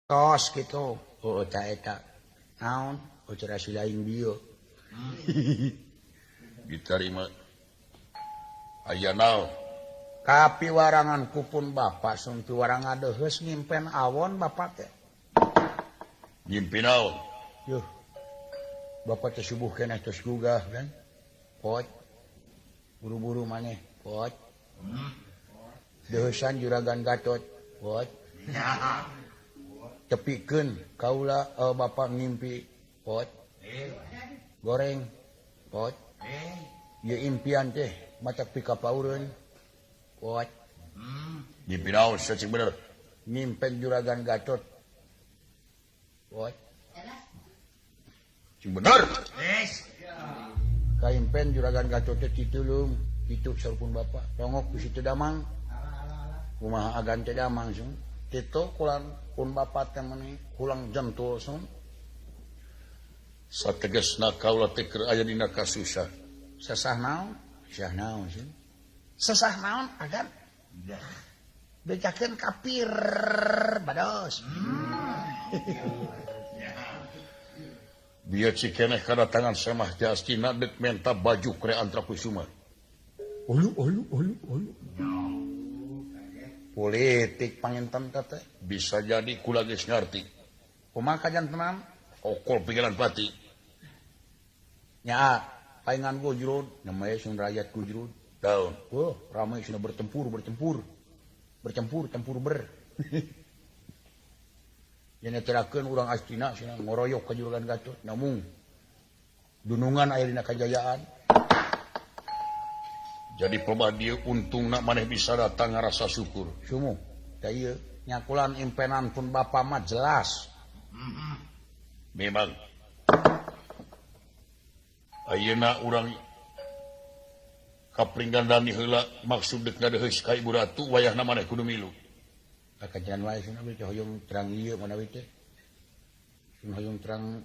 Tos gitu. Oh eta eta. Naon? Ucara si lain bieu. Diterima. Aya naon? Kapiwarangan kupun bapak sun piwarang ngadeheus nyimpen awon bapak teh. Nyimpen awon? Yuh. Bapak teh subuh keneh tos gugah kan? Pot. Buru-buru maneh, pot. Deuheusan juragan Gatot, pot. Tepikeun kaula bapak ngimpi, pot. Goreng, pot. Ieu impian teh matak pikapaureun, pot. Ngimpi naon cing bener? Ngimpen juragan Gatot. Pot. Cing bener. Kaimpen juragan Gatot teh titulung, kitu sarupun bapak. Tongok ku situ damang. Kumaha agan teh damang sun. Kitu kulan pun bapak teh meuni kulang jentul sun. Sategesna kaula teh keur aya dina kasusah. Sesah naon? Sesah naon sun? Sesah naon agan? Bejakeun kapir bados. Bieu cikeneh kadatangan Semah teh astina deuk menta baju kre Antrakusuma. Ulu ulu ulu ulu. Politik panginten teh. Bisa jadi kula geus ngarti. Kumaha kajantenan? Okol pikiran pati. Nya paingan gujrud, namanya sun rakyat gujrud. Daun. Wah, ramai sudah bertempur, bertempur. Bercampur, tempur ber. Yen terakeun urang Astina cenah ngoroyok ka juragan Gatot, namung dunungan aya dina kajayaan. Jadi pelebah dieu untungna maneh bisa datang ngarasa syukur. Sumuh, da ieu nyakulan impenan pun bapa mah jelas. Memang. Ayeuna urang kapringgandani heula maksud deuk ngadeheus ka Ibu Ratu wayahna maneh kudu milu. Kakajan wae sun abdi teh hoyong terang ieu manawi teh. Sun hoyong terang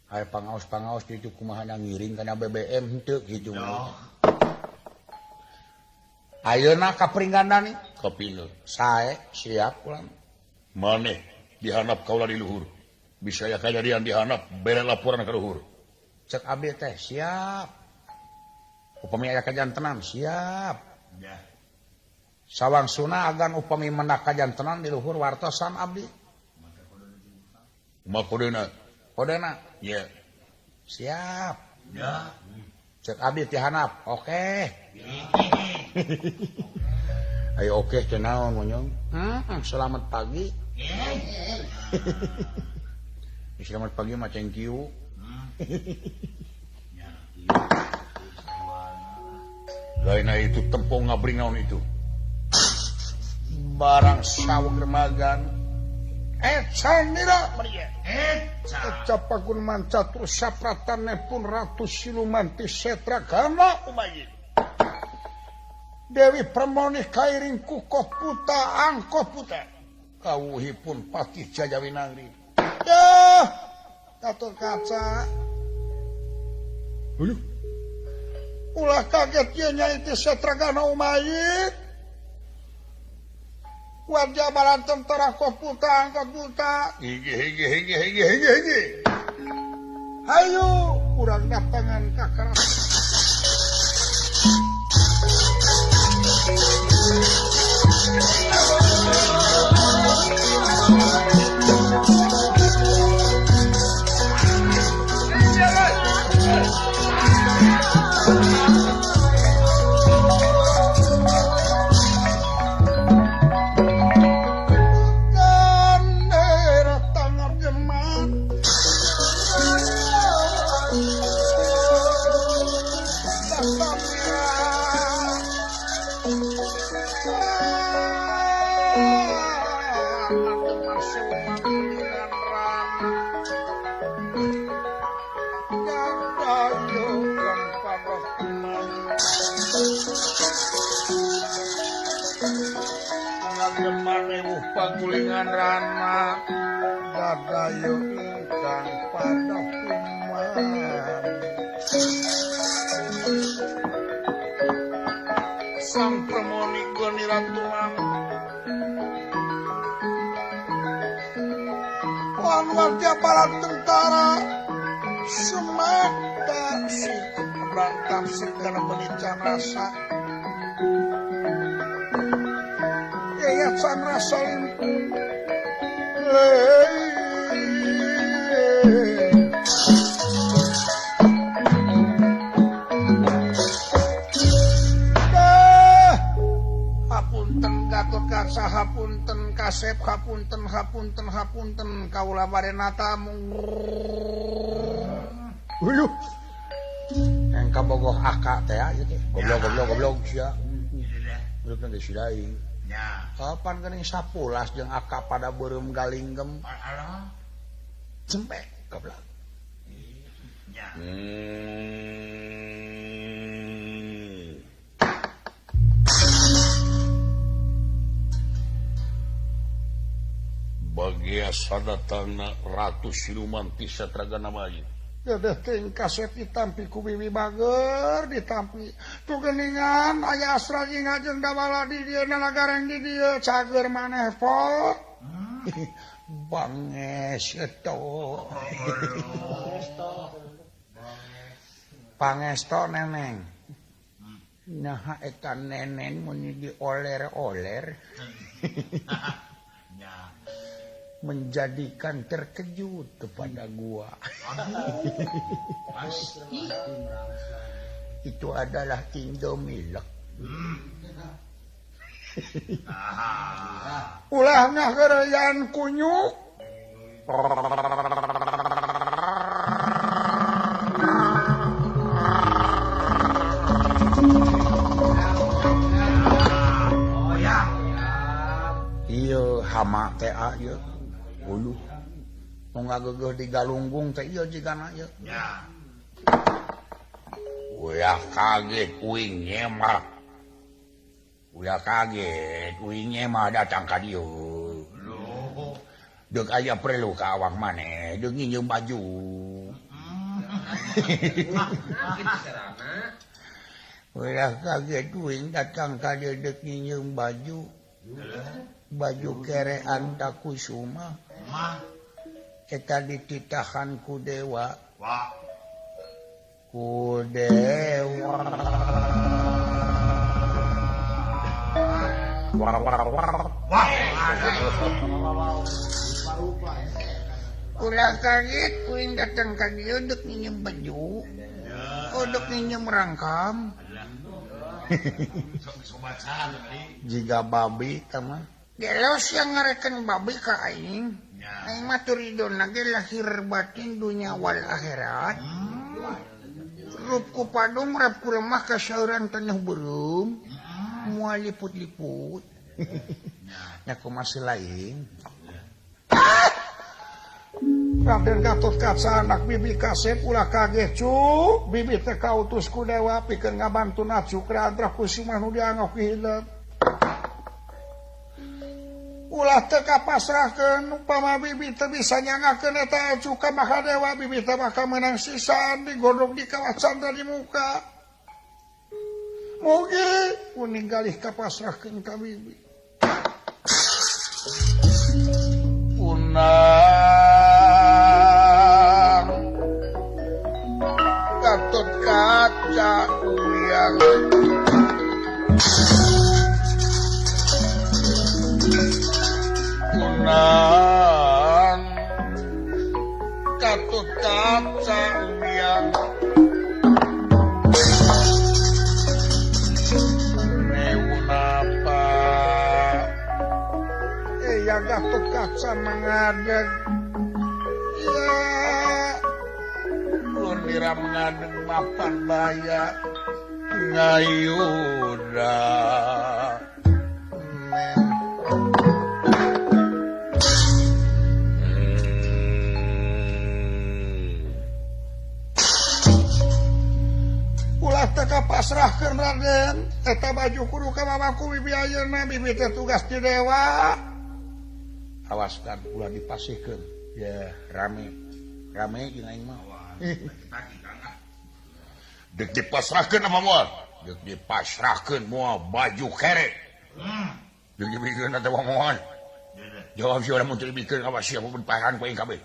aya pangaos-pangaos kitu kumaha ngiring kana BBM henteu kitu. Ayeuna kapringgandani kapineur. Sae siap ulang. Maneh dihanap kaula di luhur. Bisa ya kajadian dihanap bere laporan ka luhur. Cek abdi teh siap. Upami aya kajantenan siap. Ya. Sawang suna agan upami mendak kajantenan di luhur wartosan abdi. Kumaha kodena? Kodena? Ya. Siap. Ya. Cek abdi ti hanap. Oke. Ayo oke teh naon monyong? Selamat pagi. Selamat pagi mah thank you. Lainna itu tempong ngabring naon itu. Barang saweg remagan ecan nira eca pagun mancatur sapratane pun Ratu Siluman ti Setra Gana umayi Dewi Permoni kairing kukoh puta angkoh puta kawuhipun Patih Jayawinangri. Yah Gatot Kaca uluh ulah kaget ieu nyai ti Setra Gana umayi. Wajah balan tentara koh puta angkot puta. Hiji hiji hiji hiji hiji hiji. Hayu urang datangan ka keraton. Pagulingan rana dadayo ingkang pada kuman Sang Permoni Goni Ratu. Panuan para tentara semata si berantem segala penican rasa yayasan rasa limpung hapunten Gatot Kaca hapunten Kasep hapunten hapunten hapunten kaula bade natamu huluh yang kabogoh akak teh ieu teh goblok goblok goblok sia urip teh silaing nya kapan geuning sapulas jeung akak pada beureum galinggem cempek goblok nya Bagia sadatangna Ratu Siluman ti Satragana Maju. Dedeh teuing kasep ditampi ku bibi bager ditampi. Tuh geuningan aya asra jeung ngajeng dawala di dieu nalagareng di dieu cager maneh pot. Banges eta. Pangesto neneng. Nah eta neneng mun dioler-oler. Menjadikan terkejut kepada gua. Itu adalah Indomilk. Ulah ngagereyan kunyuk. Iya hama teh ieu. Uluh nu ngageugeh di galunggung teh ieu jigana ieu. Nya. Ulah kaget uing nyemah. Ulah kaget uing nyemah datang ka dieu. Loh. Deuk aya perlu ka awak maneh, deuk nginjeum baju. Ulah kaget uing datang ka dieu deuk nginjeum baju. Baju kerean Takusuma eta dititahan ku dewa. Ku dewa. Ulah kaget kuing datang ka dieu deuk nginjem baju. Oh deuk nginjem rangkam. Jiga babi tah mah. Gelos yang ngareken babi ka aing. Aing mah turidona ge lahir batin dunya wal akhirat. Rup ku padung rap ku lemah kasauran tanah beureum. Moal liput-liput. Nya kumaha lain. Raden Gatot Kaca anak bibi kasep ulah kaget cu. Bibi teh kautus ku dewa pikeun ngabantu Nacu Antra Kusuma nu dianggap hileung. Ulah teu kapasrahkeun upama bibi teu bisa nyangakeun eta ecu ka Mahadewa bibi teh bakal meunang sisaan digodog di kawah candra di muka. Mugi kuning galih kapasrahkeun ka bibi. Punang Gatot Kaca uyang Punang Gatot Kaca uyang Neunapa ya Gatot Kaca mengadeg ya Lundira mengadeg mapan baya ngayuda Ulah teu kapasrahkeun Raden eta baju kudu ka mamaku bibi ayeuna bibi teh tugas di dewa. Awaskan ulah dipasihkeun ya rame rame jeung aing mah. Deuk dipasrahkeun apa moal? Deuk dipasrahkeun moal baju kere. Deuk dibikeun teh moal. Jawab si urang mun teu dibikeun awas sia pun paehan ku aing kabeh.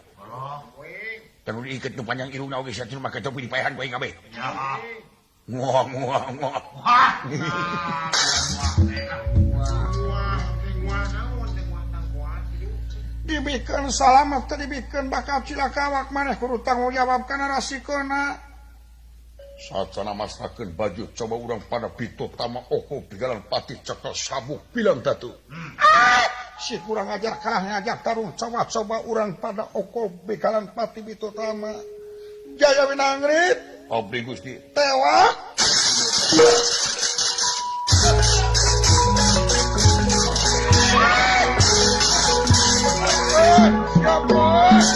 Tanu diiket nu panjang irungna oge sia teu make topi dipaehan ku aing kabeh. Muah muah muah. Dibikeun salamet teu dibikeun bakal cilaka awak maneh kudu tanggung jawab kana rasikona. Sacana masrakeun baju coba urang pada Bito Tama oko bigalan patih cekel sabuk bilang datu. Si kurang ajar kalah ngajak tarung coba-coba urang pada oko bigalan patih Bito Tama. Jaya Winangrit abdi Gusti tewak. Siap bos.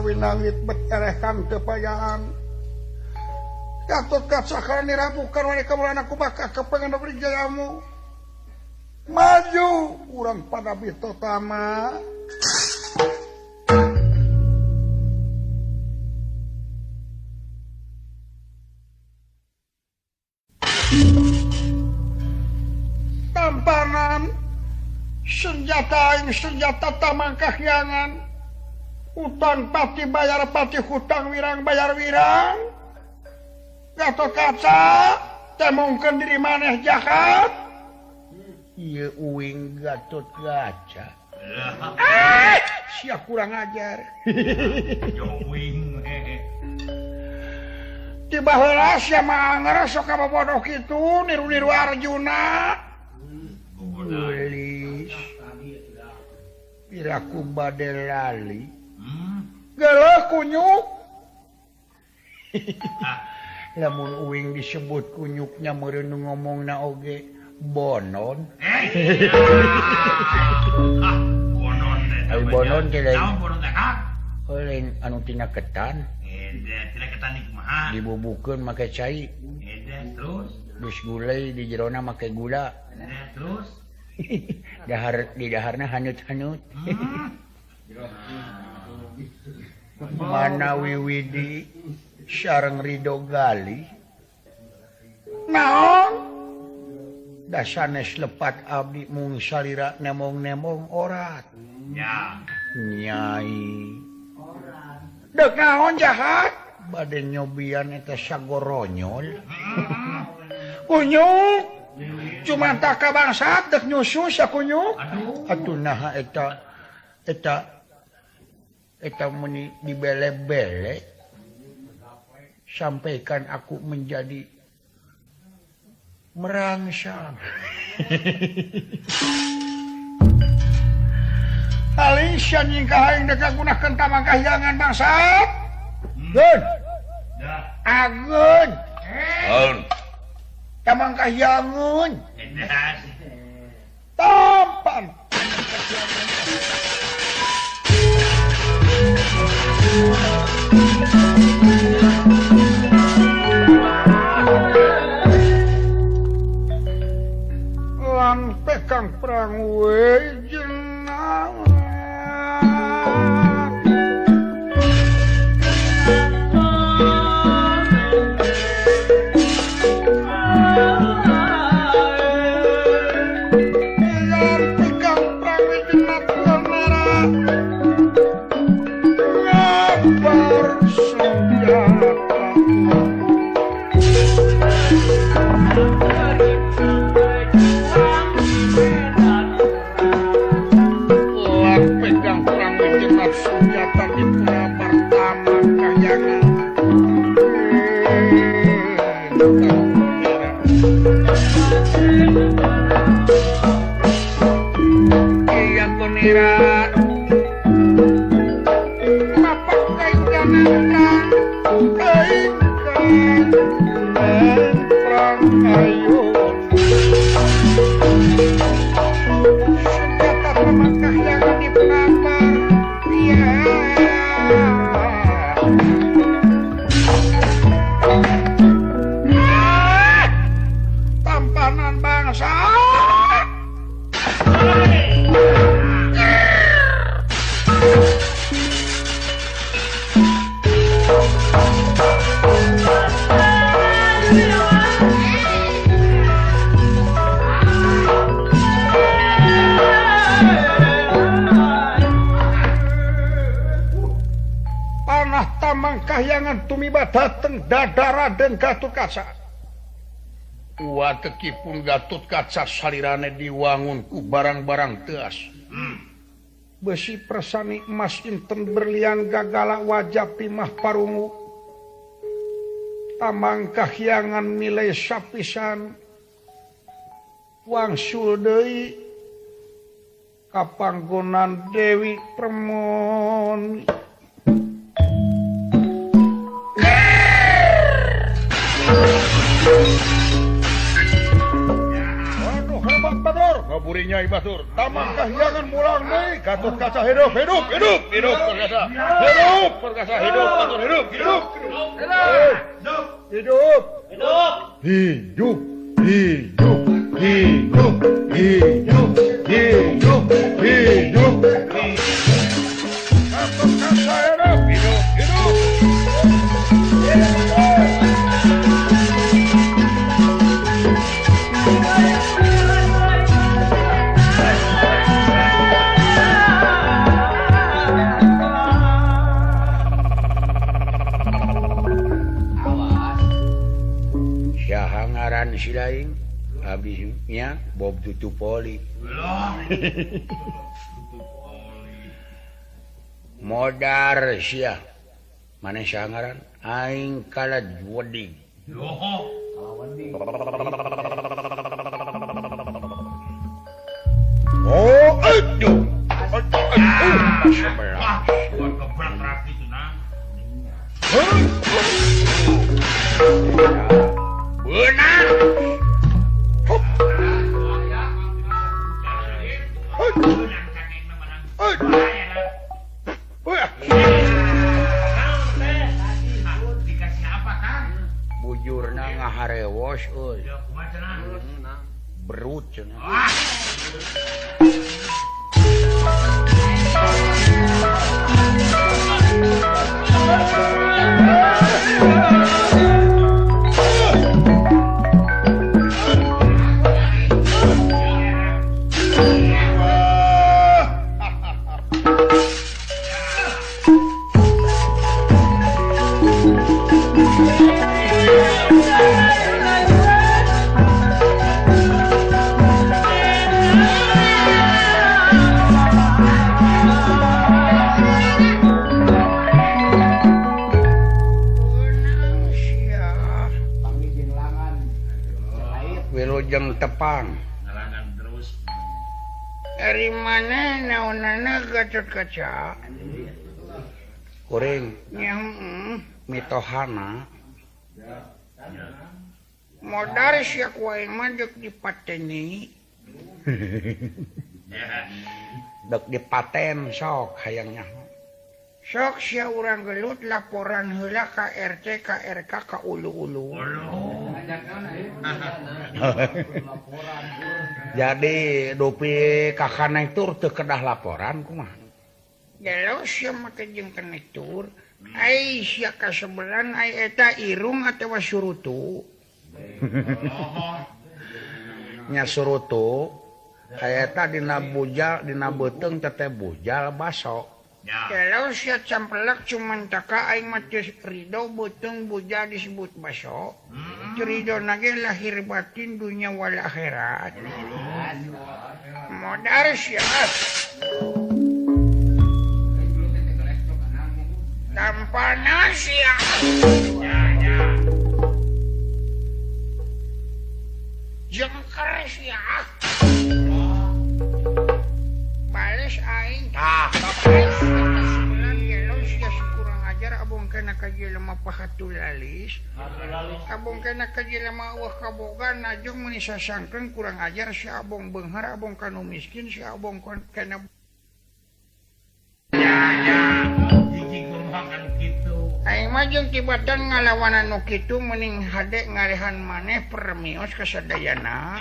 Winangit beterehkan kepayaan Gatot Kaca karena dirabukan wanita mulana ku bakal kepengen negeri jayamu maju urang pada Bito Tama. Tampanan senjata aing senjata tamang kahyangan utang pati bayar pati hutang wirang bayar wirang. Gatot Kaca temongkeun diri maneh jahat. Ieu uing Gatot Kaca. Ah, sia kurang ajar. Uing. Tiba heula sia mah anger sok kabobodoh kitu niru-niru Arjuna. Geulis. Piraku bade lali. Geuleuh kunyuk. Lamun uing disebut kunyuknya meureun nu ngomongna oge bonon. Bonon teh. Bonon teh lain. Naon bonon teh, Kang? Lain anu tina ketan. Tina ketan ieu kumaha? Dibubukeun make cai. Terus geus gulai di jerona make gula. Terus dahar di daharna hanut-hanut. Mana Wiwidi sareng Ridho Gali. Naon? Dasanes lepat abdi mung salira nemong-nemong orat. Ya. Nyai. Dek naon jahat? Bade nyobian eta sagoronyol. Kunyuk. Cuma tak ka bangsat dek nyusu sia kunyuk. Atuh naha eta eta eta meni dibele-bele sampaikan aku menjadi merangsang. Alisa nyingkah aing dek gunakeun tamang kahyangan bangsat. Geun. Ageun. Aun. Tamang kahyangan. Tampan. Lan pekang perang we jenang. Lan pekang perang we jenang. Panah tamang kahyangan tumiba dateng dada Raden Gatotkaca. Watekipun Gatotkaca salirane diwangun ku barang-barang teas. Besi persani emas inten berlian gagala wajah timah parungu. Tamang kahyangan milai sapisan. Wangsul deui kapanggonan Dewi Permoni. Aduh hebat batur, ngaburinya batur. Tamang kahyangan mulang deui, Gatotkaca hidup, hidup, hidup, hidup perkasa. Hidup perkasa, hidup batur, hidup, hidup. Hidup. Hidup. Hidup. Hidup. Hidup. Hidup. Hidup. Hidup. Gatotkaca hidup, hidup, hidup. Ngaran silaing abisnya Bob Tutupoli. Modar sia. Mana sia ngaran? Aing kalad wedi. Oh, aduh. Aduh. Sebelah. Benar. Bujurna ngaharewos euy. Berut cenah. Wilujeng tepang terus. Dari mana naonana Gatotkaca? Kuring nya mitohana. Modar sia ku aing mah deuk dipateni. Deuk dipaten sok hayangnya. Sok sia urang gelut laporan heula ka RT ka RK ka ulu-ulu. Jadi dupi ka kanektur teu kedah laporan kumaha? Gelo sia make jeung kanektur. Ai sia kasebelan ai eta irung atawa surutu. Nya surutu eta dina bujal dina beuteung teh bujal baso. Kalau sia campelak cuman taka aing mah teu ridho beuteung bujal disebut baso. Teu ridho na ge lahir batin dunya wal akhirat. Modar sia. Tampana sia. Jengker sia. Bales aing. Tah, sebelan gelo sia kurang ajar abong kana ka jelema pahatulalis. Abong kana ka jelema eueuh kaboga najong meuni sasangkeun kurang ajar sia abong beunghar abong kanu miskin sia abong kana Aing mah jeung tibatan ngalawanan nu kitu mending hade ngarehan maneh permios kasadayana.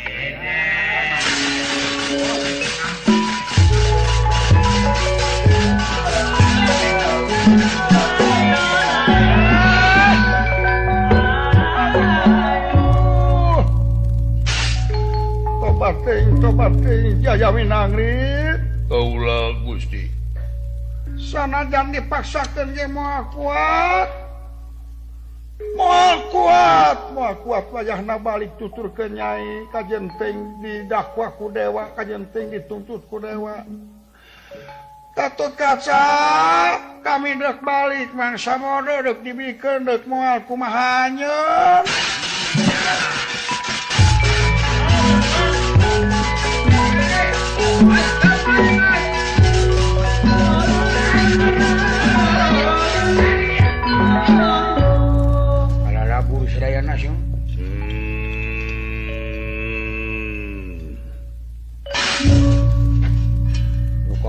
Tobat teuing, tobat teuing, jaya winangrit. Kaula Gusti. Sanajan dipaksakeun ge moal kuat. Moal kuat, moal kuat wayahna balik tuturkeun Nyai kajenting didakwa ku dewa, kajenting dituntut ku dewa. Gatot Kaca kami dek balik mangsa modo dek dibikeun dek moal kumaha anjeun. Alalabur sadayana sih.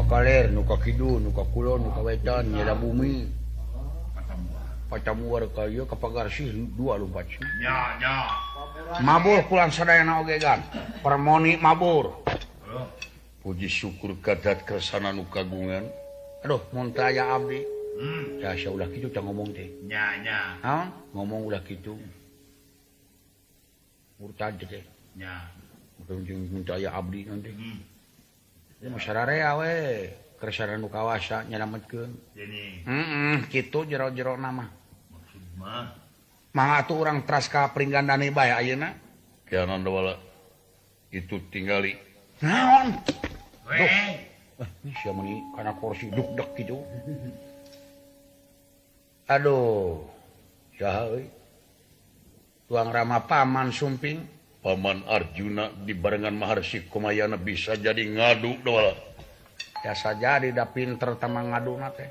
Kaler, nuka kidul, nuka kulon, nuka wetan, nyada bumi. Patamuar ka ieu ka Pagarsih dua lompat. Ya, ya. Mabur pulang sadayana oge gan. Permoni mabur. Puji syukur kadat kersana nu kagungan. Aduh, mun teu aya abdi. Ya sia ulah kitu teh ngomong teh. Nya, nya. Naon? Ngomong ulah kitu. Murtad teh. Nya. Mun teu aya abdi nanti. Masararea we kersana nu kawasa nyalametkeun. Heeh, kitu jero-jero nama. Maksud mah mangga atuh urang teras ka Pringgandani bae ayeuna. Kianan wala. Itu tinggali. Naon? We. Sia meuni kana kursi duk-dek kitu. Aduh. Saha euy? Tuang Rama paman sumping. Paman Arjuna dibarengan Maharsi Kumayana bisa jadi ngadu doa. Biasa jadi da pinter tama ngaduna teh.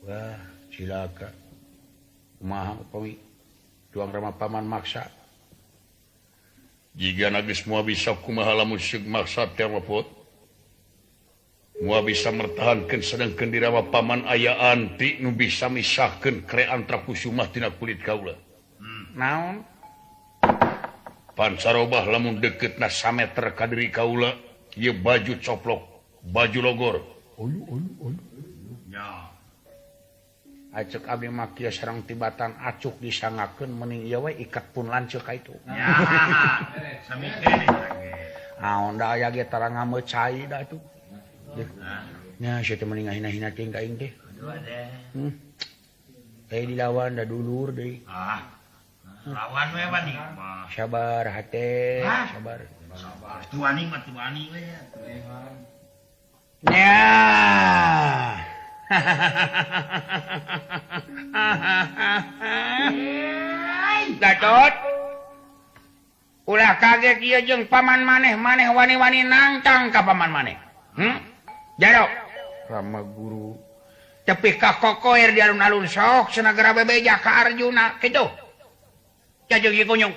Wah, cilaka. Kumaha upami tuang Rama paman maksa. Jika nabi semua bisa kumaha lamun seug maksa teh mapot. Moal bisa mertahankeun sedengkeun di Rama paman aya anti nu bisa misahkeun kre antra kusumah tina kulit kaula. Naon? Pansarobah lamun deketna sameter ka diri kaula ieu baju coplok, baju logor. Aduh aduh aduh. Ya. Acek abdi mah kieu sareng tibatan acuk disangakeun mending ieu we ikat pun lanceuk ka itu. Ya. Sami keneh. Naon da aya ge tara ngameut cai da atuh. Nya sia teh mending ngahina-hina teuing ka aing teh. Aduh adeh. Teh dilawan da dulur deui. Ah. Lawan we wani mah. Sabar hate, sabar. Sabar. Tuani mah tuani we. Nya. Gatot. Ulah kaget ieu jeung paman maneh, maneh wani-wani nangtang ka paman maneh. Jaro. Rama guru. Tepi ka kokoer di alun-alun sok cenah bebeja ka Arjuna kitu. Jajug ieu kunyung.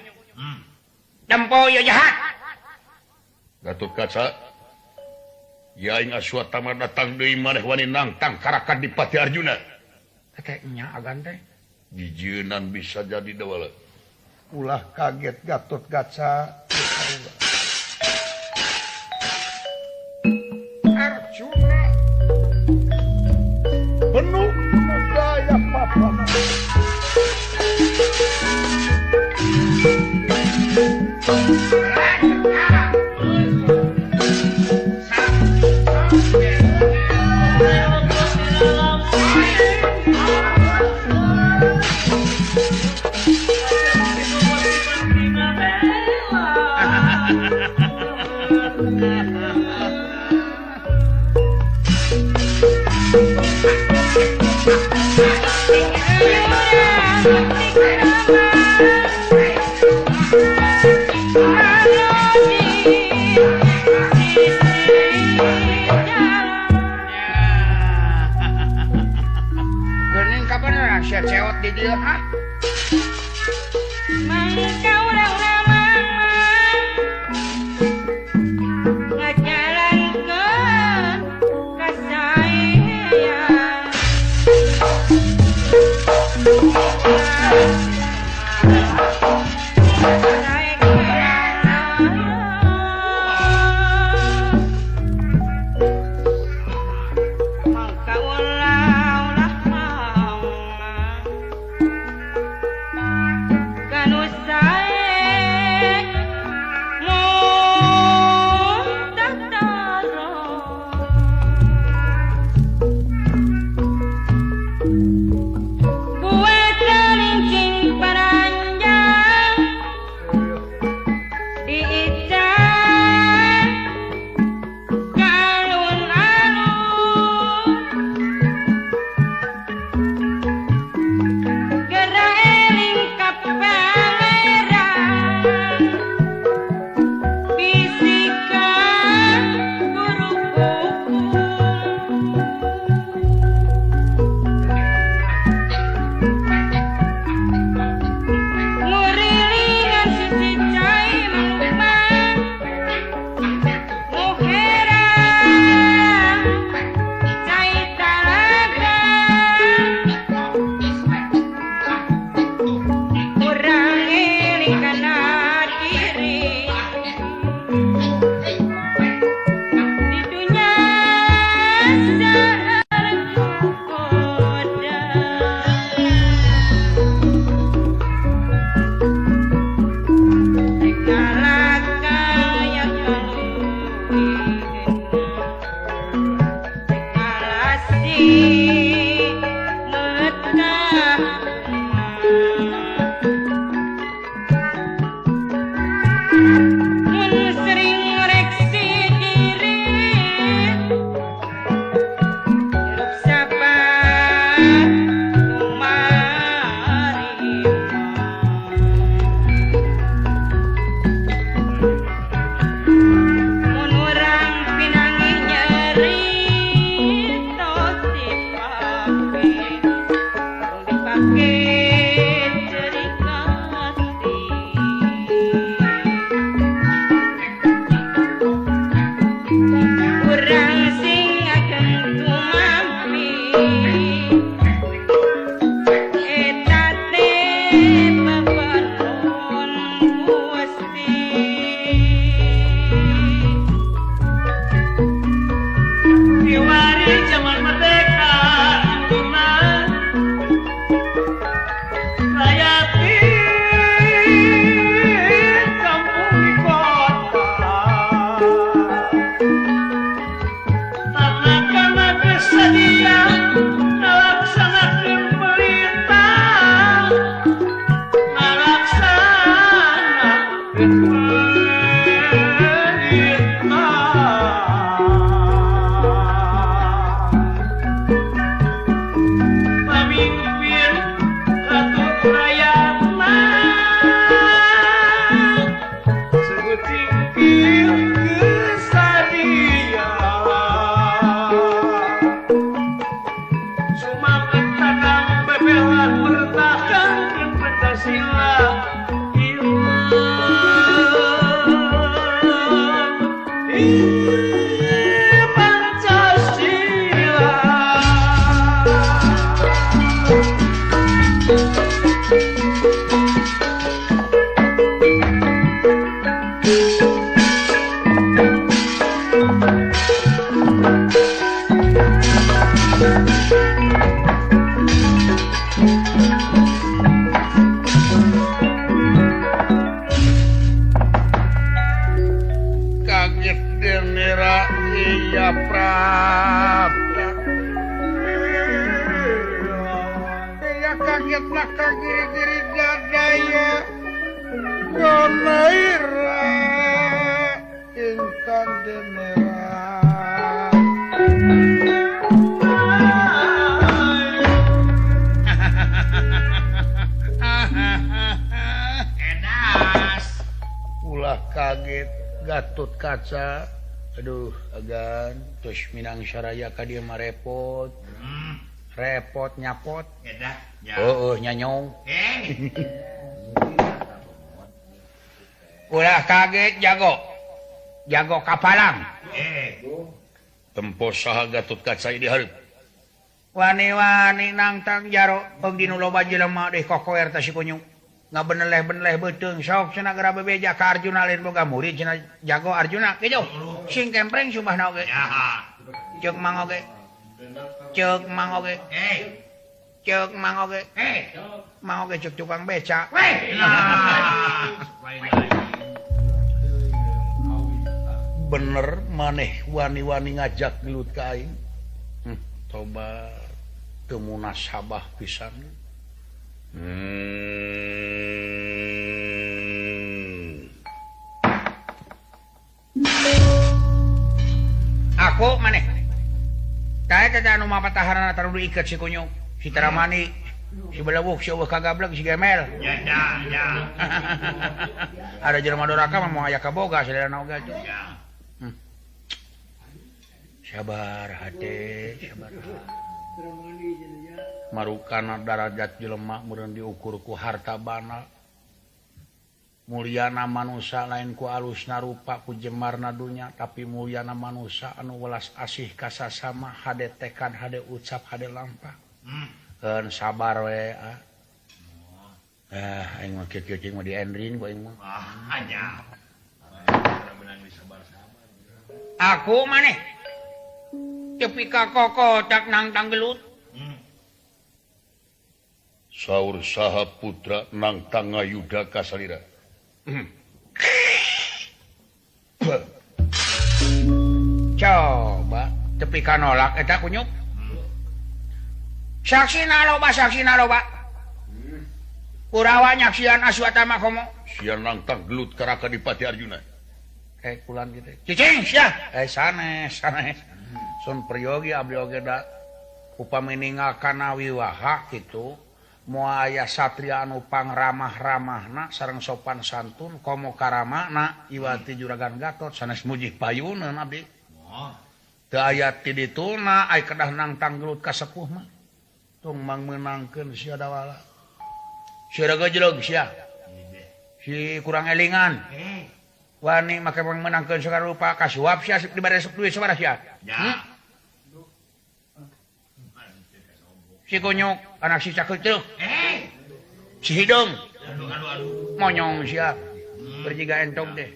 Dempo ieu jahat. Gatot Kaca. Ya aing Aswatama datang deui maneh wani nangtang karakat Dipati Arjuna. Teh nya agan teh. Jijeunan bisa jadi dawala. Ulah kaget Gatot Kaca. Arjuna penuh gaya papa. Geuning kabeneran sia cewek di dieu ha? Mangka urang ramang ngajalankeun kasayang. Mangka ulah mau kanu saya. Kagetna ka giri-giri dadaya Gonaira Intan Demera. Edas. Ulah kaget Gatot Kaca. Aduh, agan terus Minang Saraya ka dieu mah repot. Repot nyapot. Edah, ya. Heeh, nyanyong. Ulah kaget jago. Jago kapalang. Tempo saha Gatot Kaca di hareup. Wani-wani nangtang jaro peung dinu loba jelema deui kokoer teh si kunyuk. Ngabeneleh-beneleh beuteung sok cenah geura bebeja ka Arjuna lain boga murid cenah jago Arjuna kitu. Sing kempreng sumbahna oge. Ceuk mang oge. Ceuk mang oge. Ceuk mang oge. Mang oge ceuk tukang beca. Bener maneh wani-wani ngajak gelut ka aing. Toba teu munasabah pisan. Aku maneh. Tah eta anu mapataharana taruh diiket si kunyuk, si Taramani, si Belewuk, si eueuh kagablek, si Gemel. Ya ya ya. Ada jelema doraka mah moal aya kaboga sadayana oge atuh. Ya. Sabar hate, sabar. Marukana darajat jelema meureun diukur ku harta bana. Mulyana manusa lain ku alusna rupa ku jemarna dunya, tapi mulyana manusa anu welas asih ka sasama, hade tekad, hade ucap, hade lampah. Keun sabar we ah. Aing mah kieu-kieu cing mah diendrin ku aing mah. Ah, nya. Aku maneh tepi ka kokotak nangtang gelut. Saur saha putra nangtang ngayuda ka salira. Coba tepi ka nolak eta kunyuk. Saksina loba, saksina loba. Kurawa nyaksian Aswatama komo. Sia nangtang gelut ka Raka Dipati Arjuna. Kulan gitu. Cicing sia. Sanes, sanes. Sun priyogi abdi oge da upami ninggal kana wiwaha kitu. Moal aya satria anu pangramah-ramahna sareng sopan santun komo karamana iwati Juragan Gatot sanes muji payuneun abdi. Teu aya ti dituna ai kedah nangtang gelut ka sepuh mah. Tung mangmeunangkeun sia dawala. Sia gejlog sia. Si kurang elingan. Wani make mangmeunangkeun sakarupa kasuap sia dibere duit sabaraha sia. Si kunyuk anak si cakeuteuh. Si hidung. Monyong sia. Berjiga entog deh.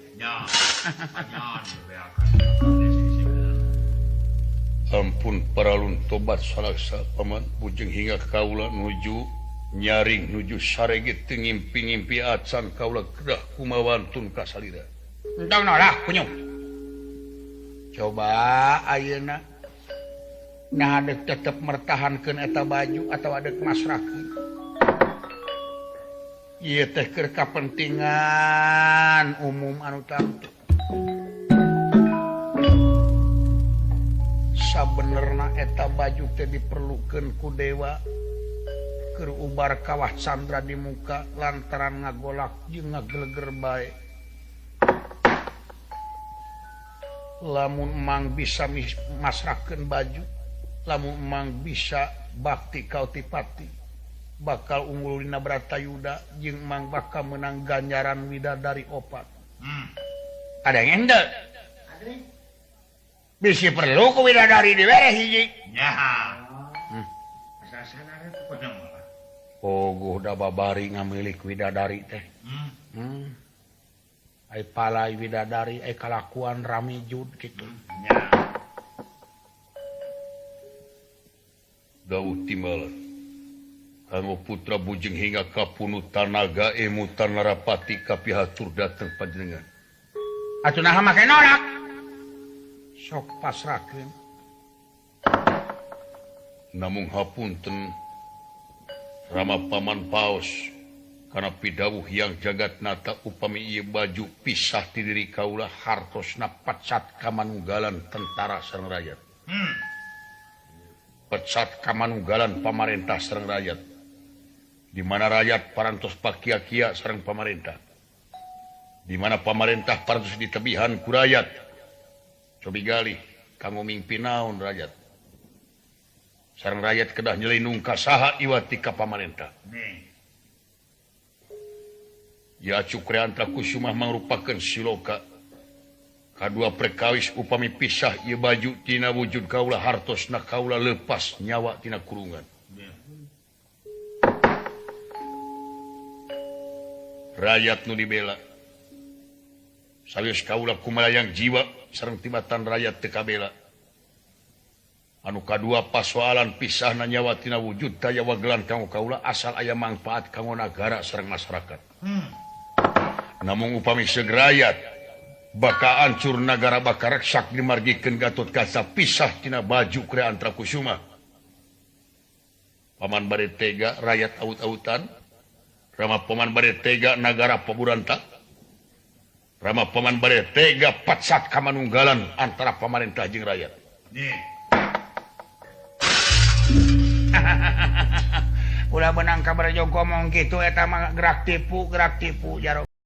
Ampun paralun tobat salaksa paman bujeng hingga kaula nuju nyaring nuju sarege teu ngimpi-ngimpi acan kaula kedah kumawantun ka salira. Entong nolak kunyuk. Coba ayeuna nah adek tetep mertahankeun eta baju atau adek masrahkeun. Ieu teh keur kapentingan umum anu tangtu. Sabenerna eta baju teh diperlukeun ku dewa keur ubar kawah candra di muka lantaran ngagolak jeung ngageleger bae. Lamun mang bisa masrahkeun baju, lamun mang bisa bakti kautipati bakal unggul dina Bratayuda jeung mang bakal menang ganjaran widadari opat. Ada yang henteu? Bisi perlu ku widadari dibere hiji. Ya. Poguh da babari ngamilik widadari teh. Ai palai widadari ai kalakuan ramijud kitu. Ya. Dawuh timbalan kanggo putra bujeng hingga kapunu tanaga emutan narapati kapihatur dateng panjenengan. Atuh naha make nolak? Sok pasrahkeun. Namung hapunten Rama paman paos kana pidawuh yang jagat nata upami ieu baju pisah ti diri kaula hartosna pecat kamanunggalan tentara sareng rakyat. Pecat kamanunggalan pamarentah sareng rakyat. Di mana rakyat parantos pakia-kia sareng pamarentah. Di mana pamarentah parantos ditebihan ku rakyat. Cobi galih kanggo mingpi naon rakyat. Sareng rakyat kedah nyelinung ka saha iwati ka pamarentah. Ya Cukriantra Kusuma mangrupakeun siloka. Kadua perkawis upami pisah ieu baju tina wujud kaula hartosna kaula lepas nyawa tina kurungan. Rakyat nu dibela. Sawios kaula kumalayang jiwa sareng tibatan rakyat teu kabela. Anu kadua pasoalan pisahna nyawa tina wujud daya wagelan kanggo kaula asal aya mangfaat kanggo nagara sareng masyarakat. Namung upami seug rakyat baka ancur nagara baka reksak dimargikeun Gatotkaca pisah tina baju Kriantra Kusuma. Paman bade tega rakyat aut-autan, Rama paman bade tega nagara paburanta, Rama paman bade tega pacat kamanunggalan antara pamarentah jeung rakyat. Ulah benang kabar jog ngomong gitu eta mah gerak tipu jaro.